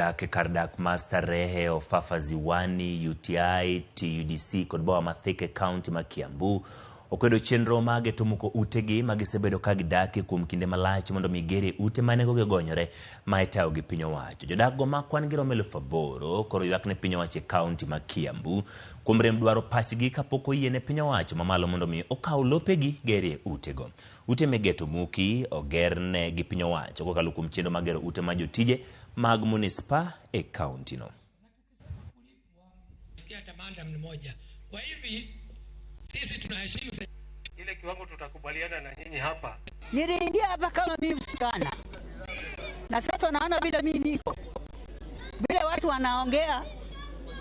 Dak e kar dak ma Starehe, Ofafa Ziwani, UTI, TUDC kod boma ma Thika e kaunti ma Kiambu okwedo chenro ma geto muko utegi ma gisebedo ka gidakie kuom kinde malach mondo mi gerie ute ma nengogi ogonyore ma itayo gi piny owacho. Jodakgo ma kwan gi romo 8,000 koro ywak ne piny owacho e kaunti ma Kiambu kuom rem dwaro pachgi kapok oyie ne piny owacho mamalo mondo mi okaw lopegi gerie utego. Ute migeto muki ogerne gi piny owacho kokalo kuom chenro mar gero ute ma jotije mag munispa e kauntino. Sikia madam ni moja. Kwa hivi sisi tunaheshimu ile kiwango tutakubaliana na nyinyi hapa. Niliingia hapa kama mimi msichana, na sasa naona vile mimi niko vile watu wanaongea,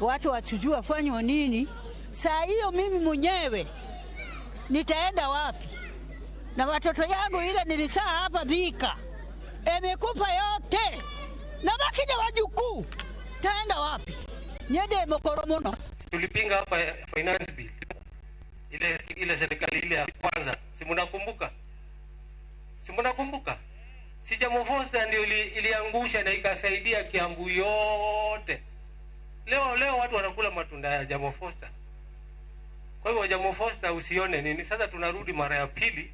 watu watujua fanywa nini. Saa hiyo mimi mwenyewe nitaenda wapi? Na watoto yangu ile nilisaa hapa Thika imekufa yote, na baki na wajukuu, taenda wapi? Nyende mokoro muno. Tulipinga hapa finance bill ile serikali ile ya kwanza, si mnakumbuka? Si mnakumbuka? Si Jamo Foster ndio iliangusha na ikasaidia Kiambu yote. Leo watu wanakula matunda ya Jamo Foster. Kwa hivyo Jamo Foster usione nini. Sasa tunarudi mara ya pili,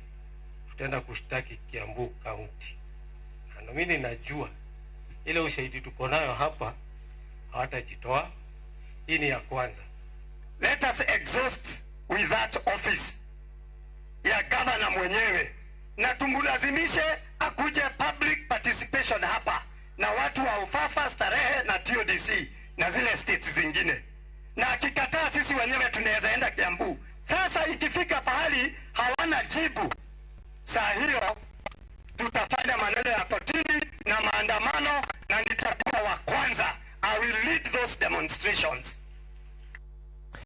tutaenda kushtaki Kiambu County. Na mimi ninajua ile ushahidi tuko nayo hapa hawatajitoa. Hii ni ya kwanza. Let us exhaust with that office ya governor mwenyewe na tumulazimishe akuje public participation hapa na watu wa Ofafa, Starehe na TODC na zile states zingine, na akikataa sisi wenyewe tunaweza enda Kiambu. Sasa ikifika pahali hawana jibu, saa hiyo tutafanya maneno ya kotini na maandamano, na nitakuwa wa kwanza. I will lead those demonstrations.